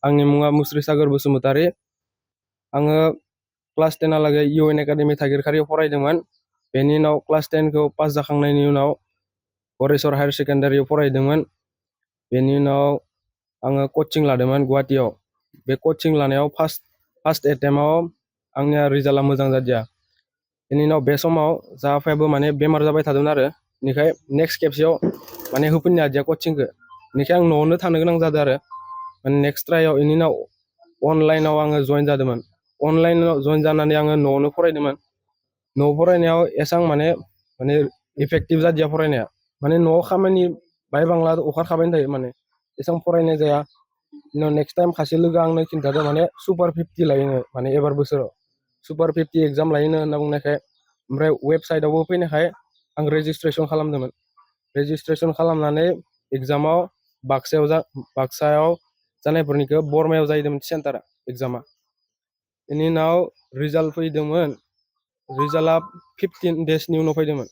आंनि मुङा मुस्रि सागर बसुमतारी। आङो क्लास 10 हालागै इउएन एकाडेमि थागिरखारियाव फरायदोंमोन। बेनि उनाव क्लास 10खौ पास जाखांनायनि उनाव गरेस्वर हायार सेकेन्डारियाव फरायदोंमोन। बेनि उनाव आङो कचिं लादोंमोन गुवाहाटीयाव। बे कचिं लानायाव फार्स्ट एटेम्पआव आंनिया रिजाल्टआ मोजां जादिया। बेनि उनाव बे समाव जाहा आफायाबो माने बेमार जाबाय थादोंमोन आरो बेनिखाय नेक्स्ट खेबसेयाव माने होफिननो हादिया कचिंखौ। बेनिखाय आं न'आवनो थानो गोनां जादों आरो माने नेक्स्ट ट्रायाव बेनि उनाव अनलाइनाव आङो जइन जादोंमोन। अनलाइनाव जइन जानानै आङो न'आवनो फरायदोंमोन। न'आव फरायनायाव एसां माने इफेक्टिभ जादिया फरायनाया। माने न'आव खामानि बाय बांला अखारखाबायनो थायो माने एसां फरायनाय जाया। उनाव नेक्स्ट टाइम सासे लोगो आंनो खिन्थादों माने सुपार 50 लायोनो माने एबार बोसोराव सुपार 50 एग्जाम लायोनो होनना बुंनायखाय ओमफ्राय वेबसाइटआवबो फैनायखाय आं रेजिस्ट्रेसन खालामदोंमोन। रेजिस्ट्रेसन खालामनानै एग्जामाव बाक्सायाव जानायफोरनिखौ बरमायाव जाहैदोंमोन सेन्टारा एग्जामा। बेनि उनाव रिजाल्ट फैदोंमोन। रिजाल्टआ 15 डेसनि उनाव फैदोंमोन।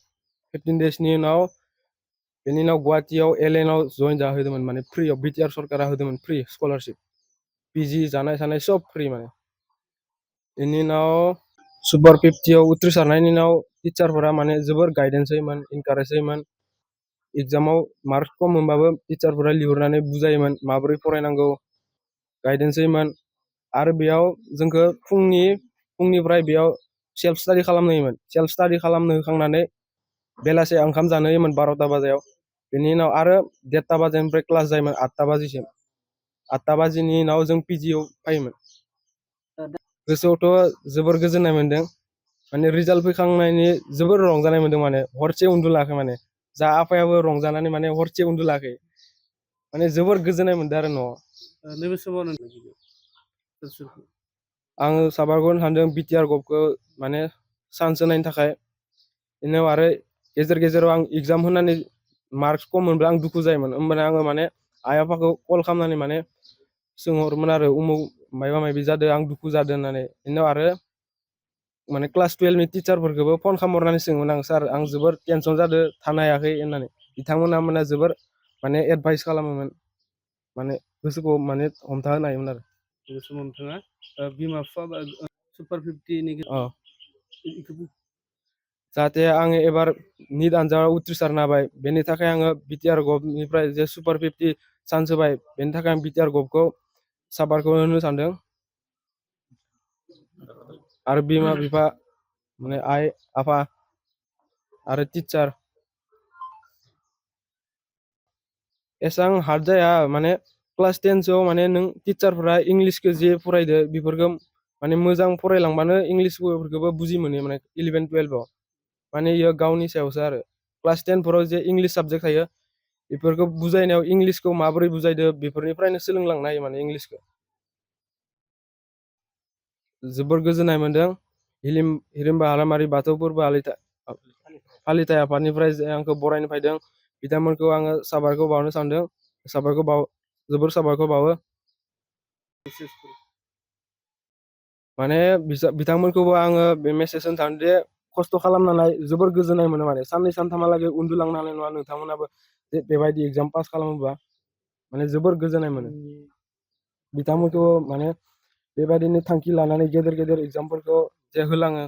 15 डेसनि उनाव बेनि उनाव गुवाहाटीयाव एलएनआव जइन जाहोदोंमोन माने फ्रियाव बिटिआर सरकारा होदोंमोन फ्रि स्कलारशिप पिजि जानाय थानाय सब फ्रि माने। बेनि उनाव सुपार 50आव उथ्रिसारनायनि उनाव टिचारफोरा माने जोबोर गाइडेन्स होयोमोन, इनकारेज होयोमोन। एग्जामाव मार्क्स खम मोनबाबो टिचारफोरा लिंहरनानै बुजायोमोन माबोरै फरायनांगौ, गाइडेन्स होयोमोन। आरो बेयाव जोंखौ फुंनिफ्राय बेयाव सेल्फ स्टाडि खालामनो होयोमोन। सेल्फ स्टाडि खालामनो होखांनानै बेलासे ओंखाम जानो होयोमोन 12टा बाजायाव। बेनि उनाव आरो 1:30 बाजिनिफ्राय क्लास जायोमोन 8टा बाजिसिम। 8टा बाजिनि उनाव जों पिजिआव फैयोमोन। गोसोआवथ' जोबोर गोजोननाय मोन्दों। माने रिजाल्ट फैखांनायनि जोबोर रंजानाय मोन्दों माने हरसे उन्दुलायाखै माने। जा आफायाबो रंजानानै माने हरसे उन्दुलायाखै माने जोबोर गोजोननाय मोन्दों आरो न'आव। नैबे समाव आङो साबायखर होनो सानदों बिटिआर गभखौ माने चान्स होनायनि थाखाय। बेनि उनाव आरो गेजेराव आं एग्जाम होनानै मार्क्स खम मोनब्ला आं दुखु जायोमोन। होमबाना आङो माने आइ आफाखौ कल खालामनानै माने सोंहरोमोन आरो उमुक मायबा मायबि जादों आं दुखु जादों होननानै। बेनि उनाव आरो माने क्लास 12नि टिचारफोरखौबो फन खालामहरनानै सोङोमोन आं सार आं जोबोर टेनसन जादों थानो हायाखै होननानै। बिथांमोना जोबोर माने एडभाइस खालामोमोन माने गोसोखौ माने हमथा होनो हायोमोन आरो। बे समाव नोंथाङा बिमा बिफा बा सुपार 50नि जाहाथे आङो एबार निट आनजादाव उथ्रिसारनो हाबाय बेनि थाखाय आङो बिटिआर गभनिफ्राय जे सुपार 50 चान्स होबाय बेनि थाखाय आं बिटिआर गभखौ साबायखर होनो सानदों। आरो बिमा बिफा माने आइ आफा आरो टिचार एसां हार्ड जाया माने क्लास 10सोआव माने नों टिचारफोरा इंलिसखौ जे फरायदो बेफोरखौ माने मोजां फरायलांबानो इंलिसफोरखौबो बुजि मोनो माने 11 12आव माने इयो गावनि सायावसो आरो। क्लास 10फोराव जे इंलिस साबजेक्ट थायो बेफोरखौ बुजायनायाव इंलिसखौ माबोरै बुजायदो बेफोरनिफ्रायनो सोलोंलांनो हायो माने इंलिसखौ। जोबोर गोजोननाय मोन्दों हिरिम्बा हालामारि बाथौ फोरबो फालिथाय आफादनिफ्राय जे आंखौ बरायनो फैदों बिथांमोनखौ आङो साबायखर बावनो सानदों। जोबोर साबायखर बावो। माने बिथांमोनखौबो आङो बे मेसेज होनो सानो जे खस्थ' खालामनानै जोबोर गोजोननाय मोनो माने साननै सानथामहालागै उन्दुलांनो हानाय नङा नोंथांमोनाबो जे बेबायदि एग्जाम पास खालामोबा माने जोबोर गोजोननाय मोनो। बिथांमोनखौ माने बेबायदिनो थांखि लानानै गेदेर एग्जामफोरखौ जे होलाङो